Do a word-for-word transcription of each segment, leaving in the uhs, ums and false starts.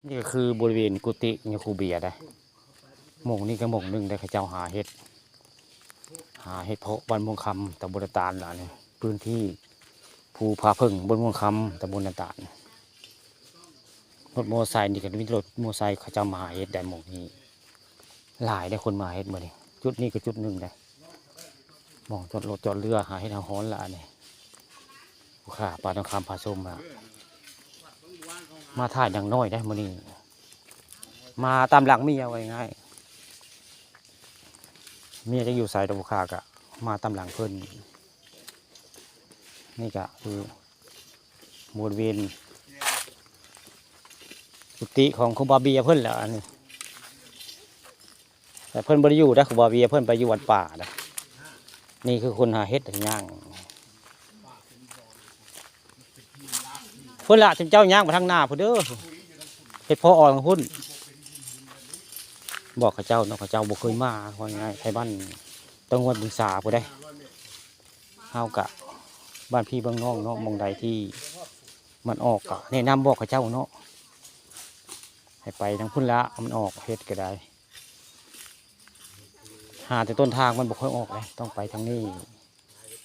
นี่ก็คือบริเวณกุฏิยาคูเบียได้ หม่องนี้ก็หม่องหนึ่งได้ เขาเจ้าหาเห็ด หาเห็ดเพาะบ้านม่วงคำ ตำบลนาตาลล่ะนี่ พื้นที่ภูผาเพิ่ง บ้านม่วงคำ ตำบลนาตาล รถมอไซค์นี่ก็มีรถมอไซค์เขาเจ้ามาหาเห็ดได้หม่องนี้ หลายได้คนมาเห็ดมื้อนี้ จุดนี้ก็จุดหนึ่งได้ หม่องจอดรถจอดเรือหาเห็ดหาฮ้อนละอันนี้ ผู้ข้าปานทองคำพาชมละ มาถ่ายนางน้อยได้มื้อนี้ มาตามหลังเมียว่าง่าย เมียจะอยู่ไสแต่ผู้ข้ากะมาตามหลังเพิ่น นี่กะคือบริเวณกุฏิของครูบาเบียเพิ่นแหละอันนี้ แต่เพิ่นบ่ได้อยู่นะ ครูบาเบียเพิ่นไปอยู่วัดป่านะ นี่คือคนหาเห็ดย่าง เพิ่นละเจ้าย่างไปทางหน้าพุ้นเด้อ เห็ดเพาะออกพุ้น บอกเขาเจ้าเนาะ เขาเจ้าบ่เคยมา ว่าง่าย ไทบ้านตะงวดบึงสาพุ้นได้ เฮากะบ้านพี่เบิ่งน้องเนาะ หม่องใดที่มันออกกะแนะนำบอกเขาเจ้าเนาะ ให้ไปทางพุ้นละ มันออกเห็ดก็ได้ หาแต่ต้นทางมันบ่ค่อยออกเลย ต้องไปทางนี้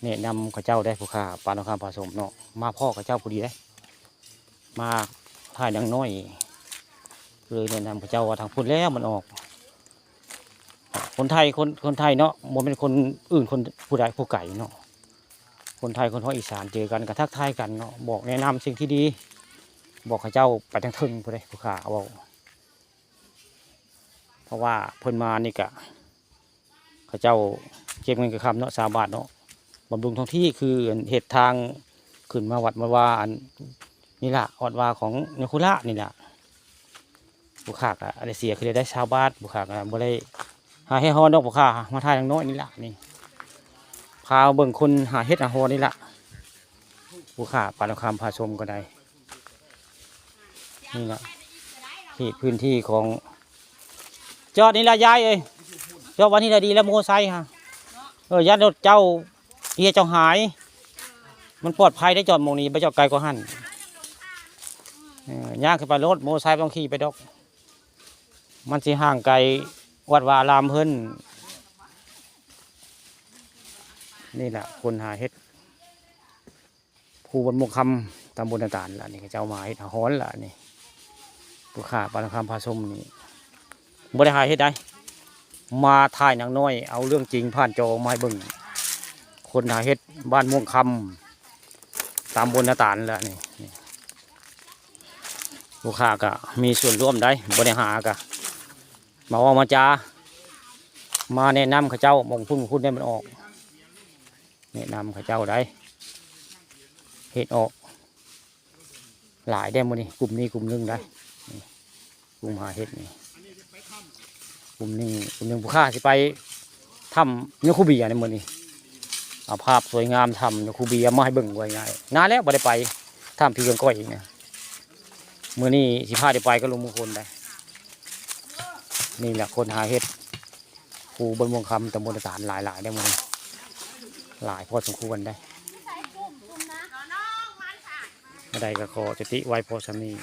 แนะนำเขาเจ้าได้ ผู้ข้าปานทองคำพาชมเนาะ มาพ้อเขาเจ้าพอดีได้ มาถ่ายนางน้อย เลยแนะนำเขาเจ้าว่าทางพุ้นแล้วมันออก คนไทย คน คนไทยเนาะ บ่แม่นคนอื่น คนผู้ใดผู้ไกลเนาะ คนไทย คนภาคอีสานเจอกันก็ทักทายกันเนาะ บอกแนะนำสิ่งที่ดี บอกเขาเจ้าไปทางเทิงพุ้นเด้ ผู้ข้าเว้า เพราะว่าเพิ่นมานี่กะ เขาเจ้าเก็บเงินกะค่ำเนาะ ซาวบาทเนาะ บำรุงท้องที่ คือเฮ็ดทางขึ้นมาวัดมาวา อันนี้ล่ะ วัดวาของยาคูละนี่ล่ะ ผู้ข้ากะได้เสียคือได้ซาวบาท ผู้ข้ากะบ่ได้หาเห็ดฮ้อนดอก ผู้ข้ามาถ่ายนางน้อยนี่ล่ะนี่ พาเบิ่งคนหาเห็ดหาฮ้อนนี่ล่ะ ผู้ข้าปานทองคำพาชมก็ได้ นี่ล่ะ ที่พื้นที่ของ จอดนี่ล่ะยายเอ้ย จอดวันนี้ล่ะดีแล้ว มอไซค์ฮะ เออ ย่านรถเจ้าเฮียเจ้าหาย มันปลอดภัยได้ จอดหม่องนี้ บ่จอดไกลกว่าหั่น เออ ย่างขึ้นไปโลด มอไซค์บ่ต้องขี่ไปดอก มันสิห่างไกลวัดวาอารามเพิ่น นี่ล่ะ คนหาเห็ด ภูบ้านม่วงคำ ตำบลนาตาลล่ะนี่ เขาเจ้ามาเฮ็ดหาฮ้อนล่ะนี่ ผู้ข้าปานทองคำพาชมนี่ บ่ได้หาเห็ดได้ มาถ่ายนางน้อย เอาเรื่องจริงผ่านจอมาให้เบิ่ง คนหาเห็ดบ้านม่วงคำ ตำบลนาตาลล่ะนี่ นี่ ผู้ข้าก็มีส่วนร่วมได้ บ่ได้หาก็มาเว้ามาจา มาแนะนำเขาเจ้า หม่องพุ้นพุ้นได้มันออก แนะนำเขาเจ้าได้ เห็ดออก หลายได้มื้อนี้ กลุ่มนี้กลุ่มหนึ่งได้ นี่ กลุ่มหาเห็ดนี่ กลุ่มหนึ่ง กลุ่มหนึ่งผู้ข้าสิไปถ้ำยาคูเบียในมื้อนี้ เอาภาพสวยงามถ้ำยาคูเบียมาให้เบิ่งว่าง่าย นานแล้วบ่ได้ไปถ้ำพี่เฮืองก้อยอีกนะ มื้อนี้สิพาได้ไปกับลุงมงคลได้ นี่แหละคนหาเห็ด ภูบ้านม่วงคำ ตำบลนาตาล หลายๆได้มื้อนี้ หลายพอสมควรได้ บ่ได้ก็ขอจุติไว้พอส่ำนี้